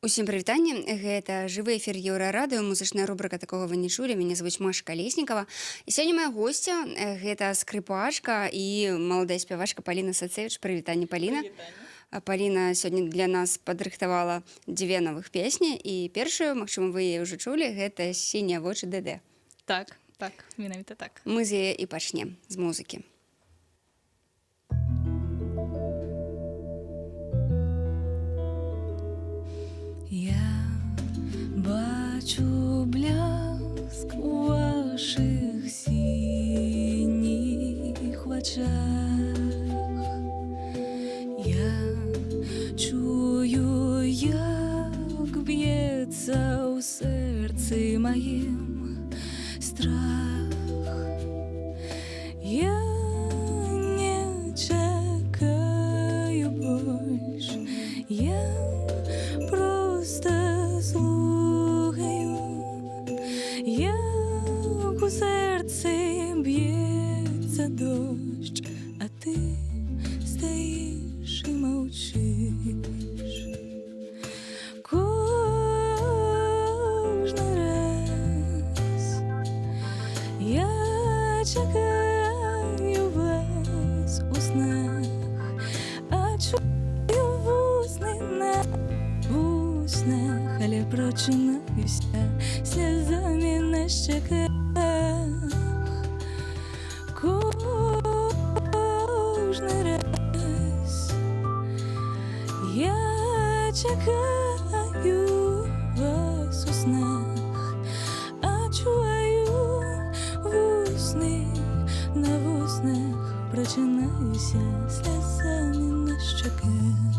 Усім прывітанне. Гэта жывы эфір Еўрарадыё, музычная рубрыка «Такога вы не чулі». Мяне завуць Маша Калеснікава. І сёння моя госця гэта скрыпачка і маладая спявачка Паліна Сацевіч. Прывітанне, Паліна. А Паліна сёння для нас падрыхтавала дзве новых песні, і першую, магчыма, вы яе ўжо чулі, гэта «Сінія вочы ДД». Так, менавіта так. Мы з яе і пачнем, з музыкі. Я бачу бляск у вашых сініх вачах. Я чую, як б'ецца ў сэрцы маім страх. Я не чакаю больш, я проста слухаю, як у сэрцы б'ецца дождж, а ты стаіш і маўчыш. Кожны раз я чакаю вас у снах, а чую вусны на вуснах, але прачынаюся слязамі на шчаках. Кожны раз я чакаю вас у снах, а чую вусны на вуснах, прачынаюся слязамі на шчаках.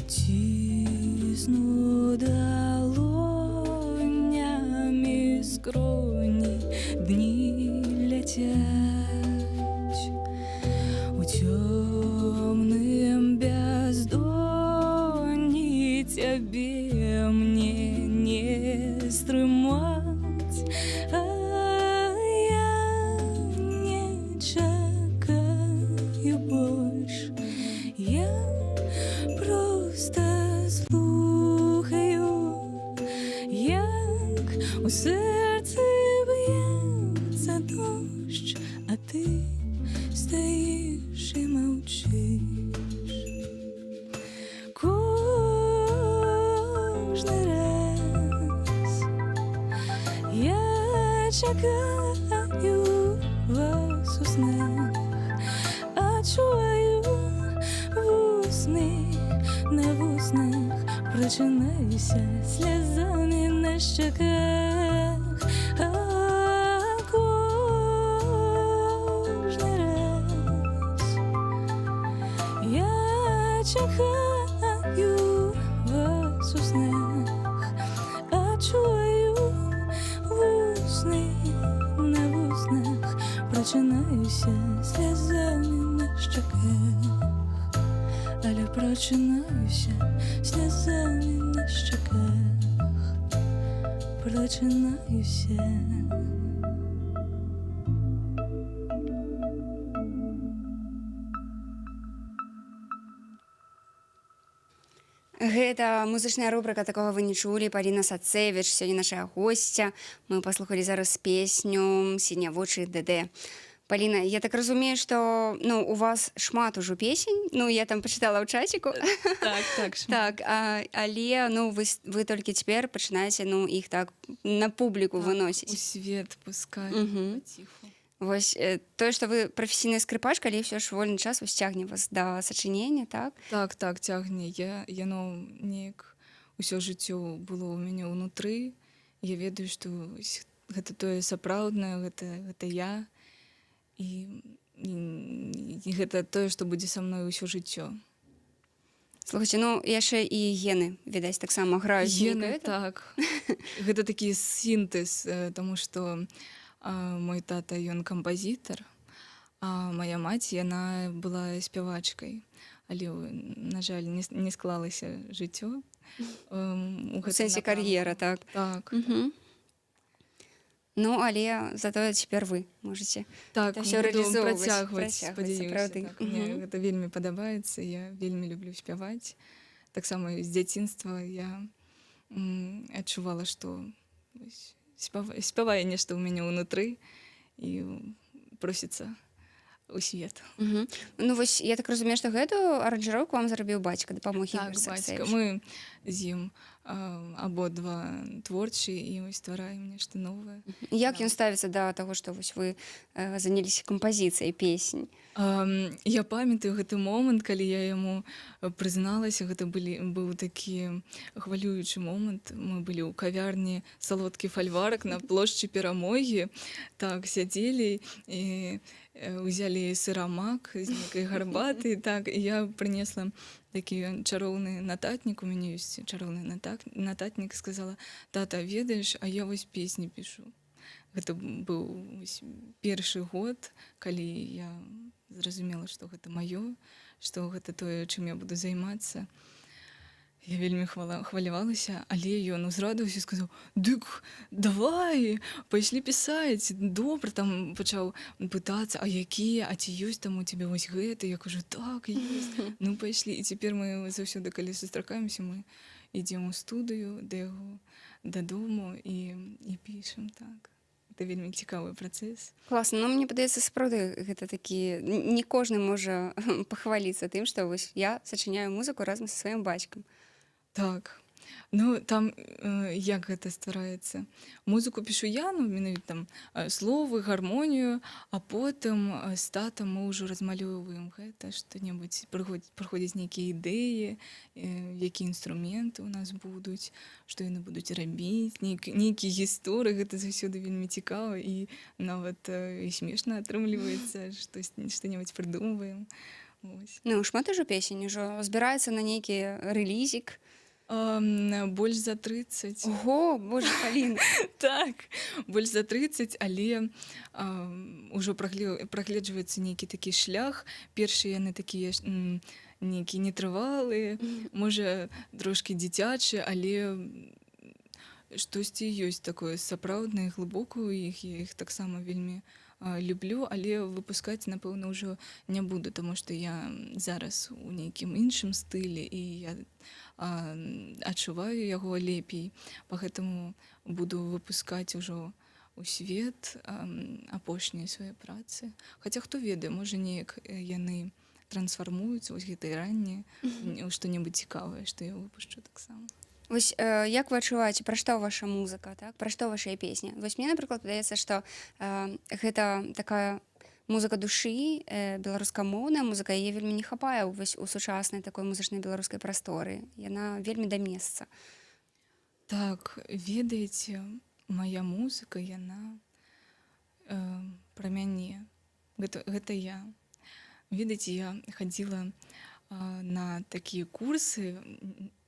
Цісну далонямі скроні, дні ляцяць. У цёмным бяздонні цябе мне не стрымаць, а я не чакаю больш. Я проста слухаю, як у сэрцы б'ецца дождж, а ты стаіш і маўчыш. Кожны раз я чакаю вас у снах, а чую вусны на вуснах, прачынаюся слязамі на шчаках. А кожны раз я чакаю вас у снах, а чую вусны на вуснах, прачынаюся слязамі на шчаках. Але прачынаюся слязамі на шчаках. Прачынаюся. Гэта музычная рубрыка «Такога вы не чулі». Паліна Сацевіч сёння наша госця. Мы паслухалі зараз песню «Сіня вочы ДД». Паліна, я так разумею, што, ну, у вас шмат ужо песень. Ну, я там пачытала ў чаціку. Так, шмат. Так, але, ну, вы толькі цяпер пачынаеце, ну, іх так на публіку Так, выносіць. у свет пускаю паціху. Вось тое, што вы прафесійная скрыпачка, але ўсё ж вольны час вось цягне вас да сачынення, так? Так, цягне. Яно неяк усё жыццё было ў мяне ўнутры. Я ведаю, што вось гэта тое сапраўднае, гэта я. І гэта тое, што будзе са мной усё жыццё. Слухайце, ну, яшчэ і гены, відаць, таксама граюць Гены, нейкую. так. Гэта такі сінтэз, таму што мой тата, ён кампазітар, а моя маці, яна была спявачкай. Але, на жаль, не склалася жыццё. У У гэтым сэнсе напрамку. кар'ера, так? Так. Ну, але затое цяпер вы можаце Так, это всё буду рэалізоўваць, працягваць, працягваць, спадзяюся, сапраўды. так. Мне гэта вельмі падабаецца, я вельмі люблю спяваць. Таксама з дзяцінства я адчувала, што вось спявае нешта ў мяне ўнутры і просіцца ў свет. Ну вось я так разумею, што гэту аранжыроўку вам зрабіў бацька, дапамог Так, Ігор бацька. Сацэвіч. Мы з ім абодва творчыя і вось ствараем нешта новае. Як Да. ён ставіцца да таго, што вось вы заняліся кампазіцыяй песень? Я памятаю гэты момант, калі я яму прызналася, гэта быў такі хвалюючы момант. Мы былі ў кавярні «Салодкі фальварак» на плошчы Перамогі. Так, сядзелі і узялі сырамак з нейкай гарбаты. Так, і я прынесла такі чароўны нататнік, у мяне ёсць чароўны нататнік, сказала: «Тата, ведаеш, а я вось песні пішу». Гэта быў вось першы год, калі я зразумела, што гэта маё, што гэта тое, чым я буду займацца. Я вельмі хвалявалася, але ён узрадаваўся і сказаў: «Дык давай, пайшлі пісаць, добра», там пачаў пытацца: «А якія, а ці ёсць там у цябе вось гэта?» Я кажу: «Так, ёсць». Ну, пайшлі. І цяпер мы заўсёды, калі сустракаемся, мы ідзем у студыю да яго дадому і пішам, так. Это вельмі цікавы працэс. Класна. Ну, мне падаецца, сапраўды гэта такі не кожны можа пахваліцца тым, што вось я сачыняю музыку разам са сваім бацькам. Так. Ну, там як гэта ствараецца? Музыку пішу я, ну, менавіта там словы, гармонію, а потым з татам мы ўжо размалёўваем гэта, што-небудзь прыходзяць нейкія ідэі, якія інструменты ў нас будуць, што яны будуць рабіць, нейкія гісторыі, гэта заўсёды вельмі цікава і нават і смешна атрымліваецца, што-небудзь прыдумваем. Вось. Ну, шмат ужо песень, ужо збіраецца на нейкі рэлізік? Больш за 30. Ого, боже, Паліна. Так, больш за 30, але ўжо прагледжваецца нейкі такі шлях. Першыя яны такія ж, нейкія нетрывалыя, можа, трошкі дзіцячыя, але штосьці ёсць такое сапраўднае, глыбокае ў іх, я іх таксама вельмі люблю, але выпускаць, напэўна, ўжо не буду, таму што я зараз у нейкім іншым стылі і я адчуваю яго лепей. Поэтому буду выпускаць ужо ў свет апошнія свае працы. Хаця хто ведае, можа, неяк яны трансфармуюцца, вось гэтыя раннія, ў што-небудзь цікавае, што я выпушчу таксама. Вось як вы адчуваеце, пра што ваша музыка, так? Пра што вашыя песні? Вось мне, напрыклад, падаецца, што гэта такая музыка душы, беларускамоўная музыка, яе вельмі не хапае вось у сучаснай такой музычнай беларускай прасторы. Яна вельмі да месца. Так, ведаеце, моя музыка, яна пра мяне. Гэта я. Ведаеце, я хадзіла на такія курсы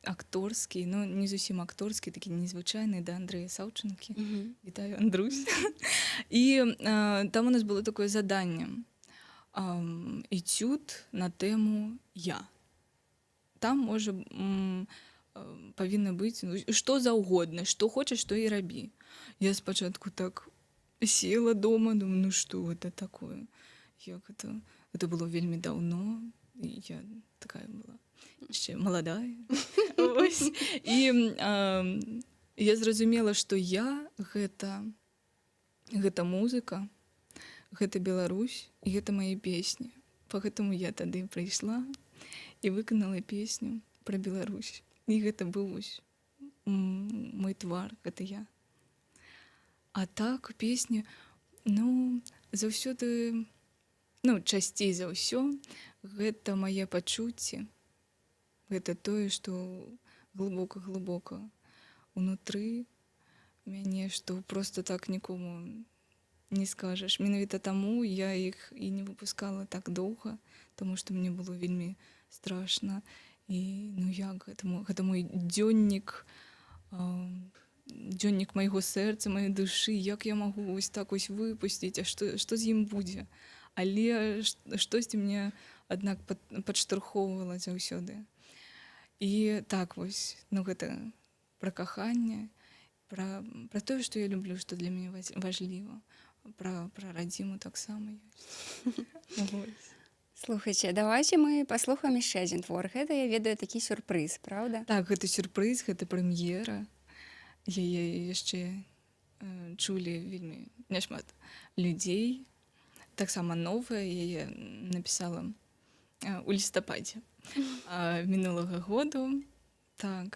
акторскія, ну, не зусім акторскія, такі незвычайныя, да Андрэя Саўчанкі. Вітаю, Андрусь. І там у нас было такое заданне. Этюд на тэму «Я». Там можа павінна быць, ну, што заўгодна, што хочаш, што і рабі. Я спачатку так села дома, думаю: «Ну што гэта такое? Як гэта?» Гэта было вельмі даўно, і я такая была яшчэ маладая. Вось. І я зразумела, што я гэта музыка, гэта Беларусь і гэта мае песні. Поэтому я тады прыйшла і выканала песню пра Беларусь. І гэта быў вось мой твар, гэта я. А так песні, ну, заўсёды, ну, часцей за ўсё гэта мае пачуцці. Гэта тое, што глыбока-глыбока унутры мяне, што просто так нікому не скажаш. Менавіта таму я іх і не выпускала так доўга, таму што мне было вельмі страшна. І ну як гэта, гэта мой дзённік, дзённік майго сэрца, маёй душы, як я магу вось так вось выпусціць, а што з ім будзе? Але штосьці мне, аднак, падштурхоўвала заўсёды. І так вось, ну, гэта пра каханне, пра тое, што я люблю, што для мяне важліва, пра радзіму таксама ёсць. Вось. Слухайце, давайте мы паслухаем яшчэ адзін твор. Гэта, я ведаю, такі сюрпрыз, праўда? Так, гэта сюрпрыз, гэта прэм'ера. Яе яшчэ чулі вельмі няшмат людзей. Таксама новая, яе напісала у лістападзе мінулага году. Так,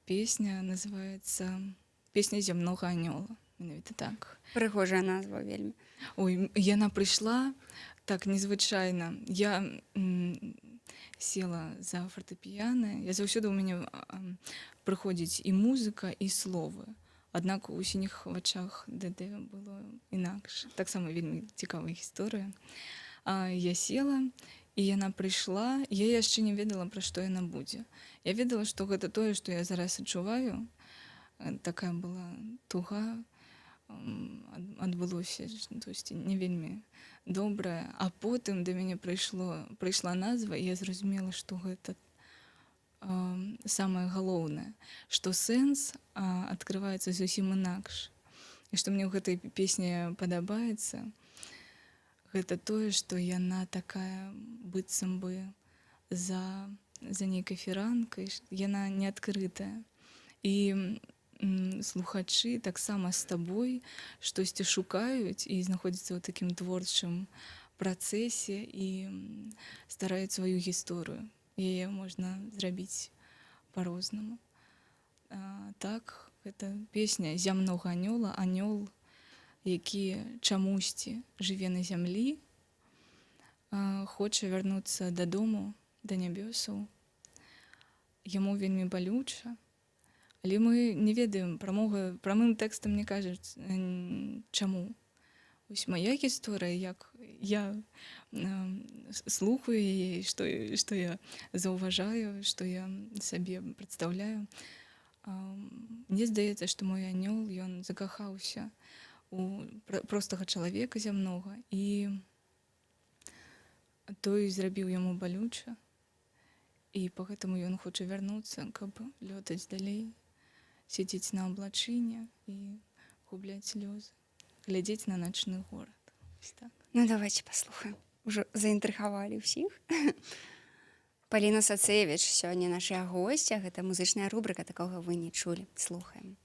песня называецца «Песня зямнога анёла». Менавіта так. Прыгожая назва вельмі. Ой, яна прыйшла так незвычайна. Я села за фартэпіяна. Я заўсёды, у мяне прыходзіць і музыка, і словы. Аднак у «Сініх вачах ДД» было інакш. Таксама вельмі цікавая гісторыя. Я села, і яна прыйшла. Я яшчэ не ведала, пра што яна будзе. Я ведала, што гэта тое, што я зараз адчуваю. Такая была туга, адбылося штосьці не вельмі добрае. А потым да мяне прыйшла назва, і я зразумела, што гэта самае галоўнае, што сэнс адкрываецца зусім інакш. І што мне ў гэтай песні падабаецца, гэта тое, што яна такая быццам бы за нейкай фіранкай, яна не адкрытая. І слухачы таксама з табой штосьці шукаюць і знаходзяцца ў такім творчым працэсе і стараюць сваю гісторыю. Яе можна зрабіць па-рознаму. Так, гэта песня зямнога анёла, анёл, які чамусьці жыве на зямлі, хоча вярнуцца дадому, да нябёсаў. Яму вельмі балюча, але мы не ведаем, прамым тэкстам не кажуць, чаму. Ось моя гісторыя, як я слухаю яе, што я заўважаю, што я сабе прадстаўляю. Мне здаецца, што мой анёл, ён закахаўся у простага чалавека зямнога, і той зрабіў яму балюча, і па гэтаму ён хоча вярнуцца, каб лётаць далей, сядзець на аблачыне і губляць слёзы, глядзець на начны горад. Ось так. Ну, давайте паслухаем. Ужо заінтрыгавалі ўсіх. Паліна Сацэвіч сёння наша госця. Гэта музычная рубрыка «Такога вы не чулі». Слухаем.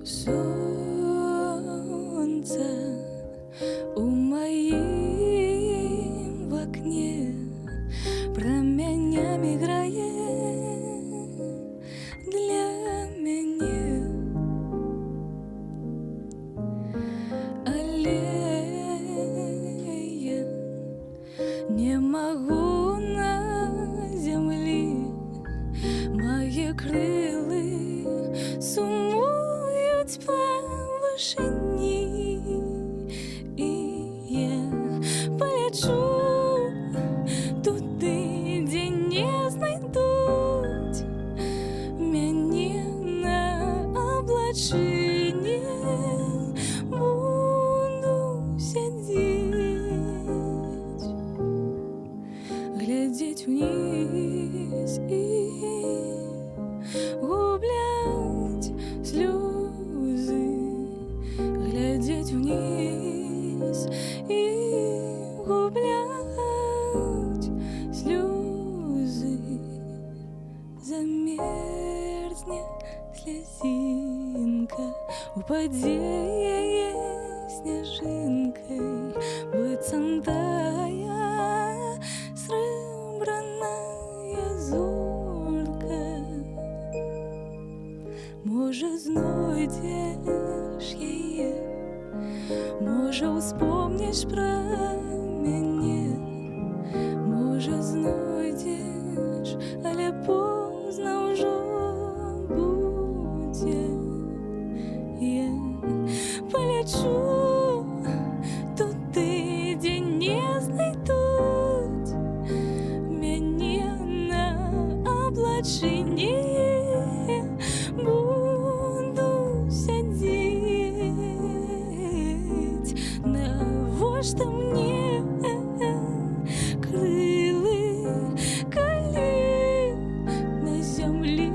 Солнце у маім в акне прамянямі грае для мяне. Але я не магу на зямлі, мае крылы сумуюць па вышыні, і я палячу туды, дзе не знайдуць мяне на аблачыне. Буду сядзець, глядзець уніз і губляць слёзы, глядзець уніз і губляць слёзы. Замерзне слязінка, упадзе яе сняжынкай, быццам тая срэбраная зорка. Можа, знойдзеш яе, можа, успомніш пра мяне, можа, знойдзеш, але позна ўжо будзе. Я палячу туды, дзе не знайдуць мяне на аблачыне. Буду Навошта мне крылы, калі на зямлі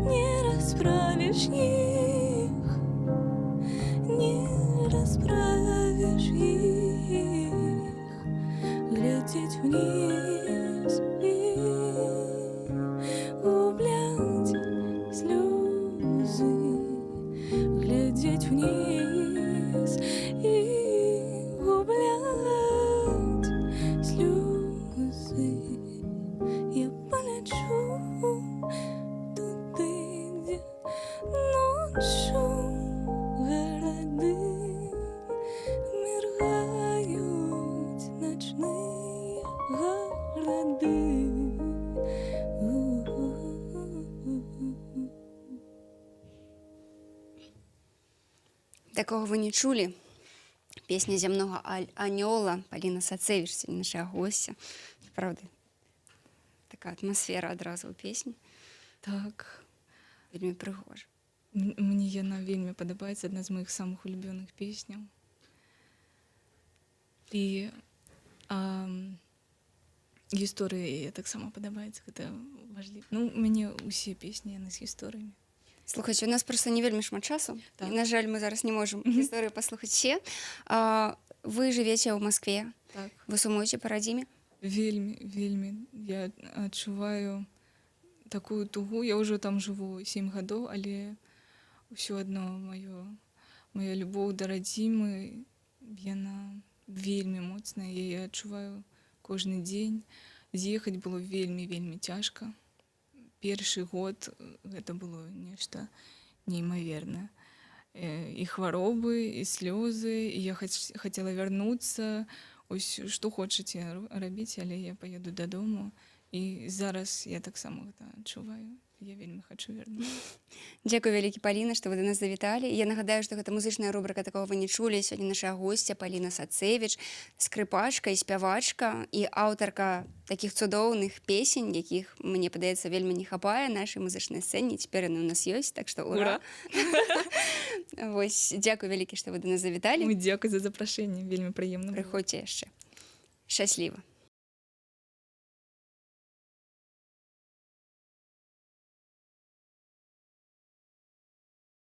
не расправіш іх, не расправіш іх, глядзець уніз і губляць слёзы, глядзець уніз і губляць слёзы. Я палячу туды, дзе ноччу гарады міргаюць, начныя гарады. У-у-у. Такога вы не чулі. Песня «Зямнога анёла», Паліна Сацэвіч, сёння наша госця. Правда, такая атмасфера адразу ў песні. Так. Вельмі прыгожа. Мне яна вельмі падабаецца, адна з маіх самых улюбёных песняў. І гісторыя яе таксама падабаецца, гэта важліва. Ну, у мяне ўсе песні, яны з гісторыямі. Слухайце, у нас просто не вельмі шмат часу. Так. І, на жаль, мы зараз не можам гісторыю паслухаць ще. Вы жывеце ў Маскве. Так. Вы сумуеце па радзіме? Вельмі, вельмі. Я адчуваю такую тугу. Я ўжо там жыву 7 гадоў, але ўсё адно моя любоў да радзімы, яна вельмі моцная. Я яе адчуваю кожны дзень. З'ехаць было вельмі, вельмі цяжка. Першы год гэта было нешта неймавернае. І хваробы, і слёзы, і я хацела вярнуцца. Ось што хочаце рабіць, але я паеду дадому. І зараз я таксама гэта адчуваю. Я вельмі хачу вярнуцца. Дзякуй вялікі, Паліна, што вы да нас завіталі. Я нагадаю, што гэта музычная рубрыка «Такога вы не чулі». Сёння наша госця Паліна Сацэвіч, скрыпачка і спявачка і аўтарка такіх цудоўных песень, якіх, мне падаецца, вельмі не хапае нашай музычнай сцэне. Цяпер яны ў нас ёсць, так што ура! Вось, дзякуй вялікі, што вы да нас завіталі. Ой, дзякуй за запрашэнне, вельмі прыемна было. Прыходзьце яшчэ. Шчасліва.